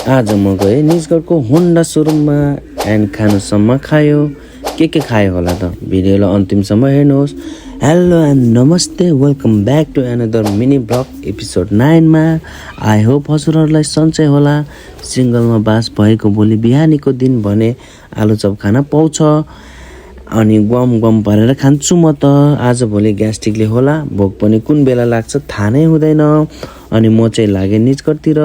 आज म गएँ निजगढको होन्डा सोरुममा एन्ड खानुसम्म खायो। के खायो होला त भिडियोलाई अन्तिमसम्म हेर्नुहोस्। हेलो एन्ड नमस्ते, welcome back to another mini vlog episode 9 मा। आई होप हजुरहरूलाई सन्चै होला। सिङ्गलमा बास भएको भोलि बिहानीको दिन भने आलुचप खान पाउँछ अनि गम परेर खान्छु म त। आज भोलि ग्यास्ट्रिकले होला, भोक पनि कुन बेला लाग्छ थाहा नै हुँदैन। अनि म चाहिँ लागेँ निजगढतिर।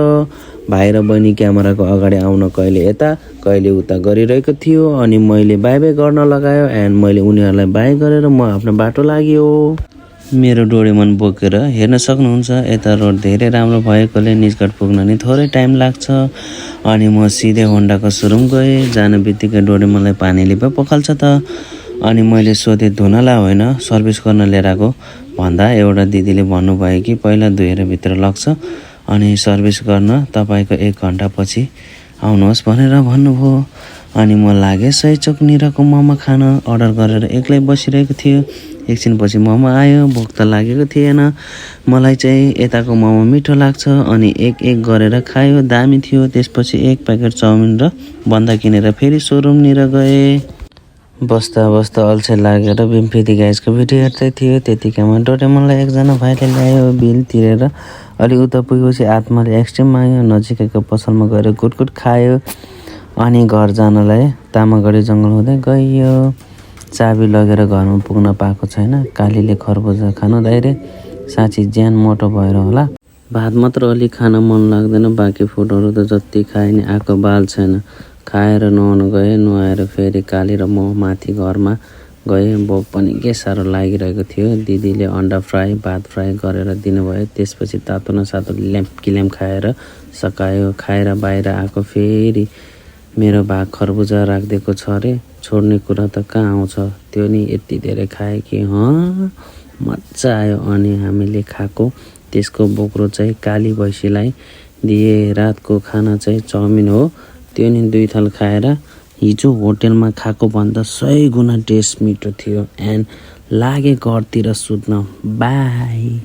भाइ र बहिनी क्यामेराको अगाडि आउन कहिले यता कहिले उता गरिरहेको थियो अनि मैले बाई गर्न लगायो एन्ड मैले उनीहरूलाई बाई गरेर म आफ्नो बाटो लाग्यो। मेरो डोरेमन बोकेर हेर्न सक्नुहुन्छ। यता रोड धेरै राम्रो भएकोले निजगढ पुग्न नि थोरै टाइम लाग्छ। अनि म सिधै होन्डाको सोरुम गएँ। जान बित्तिकै डोरेमनलाई पानीले पो पखाल्छ त। अनि मैले सोधेँ धुनलाई होइन सर्भिस गर्न लिएर आएको भन्दा एउटा दिदीले भन्नुभयो कि पहिला धोएर भित्र लग्छ अनि सर्भिस गर्न तपाईँको 1 घन्टा पछि आउनुहोस् भनेर भन्नुभयो। अनि म लागेँ सही चोक निराको मोमो खान। अर्डर गरेर एक्लै बसिरहेको थियो। एकछिनपछि मोमो आयो। भोक त लागेको थिएन। मलाई चाहिँ यताको मोमो मिठो लाग्छ अनि एक गरेर खायो, दामी थियो। त्यसपछि 1 प्याकेट चाउमिन र बन्दा किनेर फेरि सोरुमनिर गएँ। बस्दा अल्छी लागेर बिम्फिदी गाइजको भिडियो हेर्दै थियो। त्यतिकैमा डोरेमनलाई एकजना भाइले ल्यायो। बिल तिरेर अलि उता पुगेपछि आत्माले एक्सट्रिम माग्यो। नजिकैको पसलमा गएर गुटगुट खायो अनि घर जानलाई तामागढी जङ्गल हुँदै गइयो। चाबी लगेर घरमा पुग्न पाएको छैन। कालीले खरबुजा खानु दाइरे साँच्ची ज्यान मोटो भएर होला। भात मात्र अलि खान मन लाग्दैन, बाँकी फुडहरू त जति खाए नि आएको बाल छैन। खाएर नुहाउन गएँ। नुहाएर फेरि काली र म माथि घरमा गएँ। भोक पनि के साह्रो लागिरहेको थियो। दिदीले अन्डा फ्राई भात फ्राई गरेर दिनुभयो। त्यसपछि तातो न सातो ल्याम्प खाएर सकायो। खाएर बाहिर आएको फेरि मेरो भाग खरबुजा राखिदिएको छ अरे। छोड्ने कुरा त कहाँ आउँछ, त्यो नि यति धेरै खाएँ कि मजा आयो। अनि हामीले खाएको त्यसको बोक्रो चाहिँ काली भैँसीलाई दिए। रातको खाना चाहिँ चाउमिन हो, त्यो नि 2 थाल खाएर हिजो होटेलमा खाएको भन्दा 100 गुणा टेस्ट मिठो थियो। एन्ड लागे घरतिर सुत्न। बाई।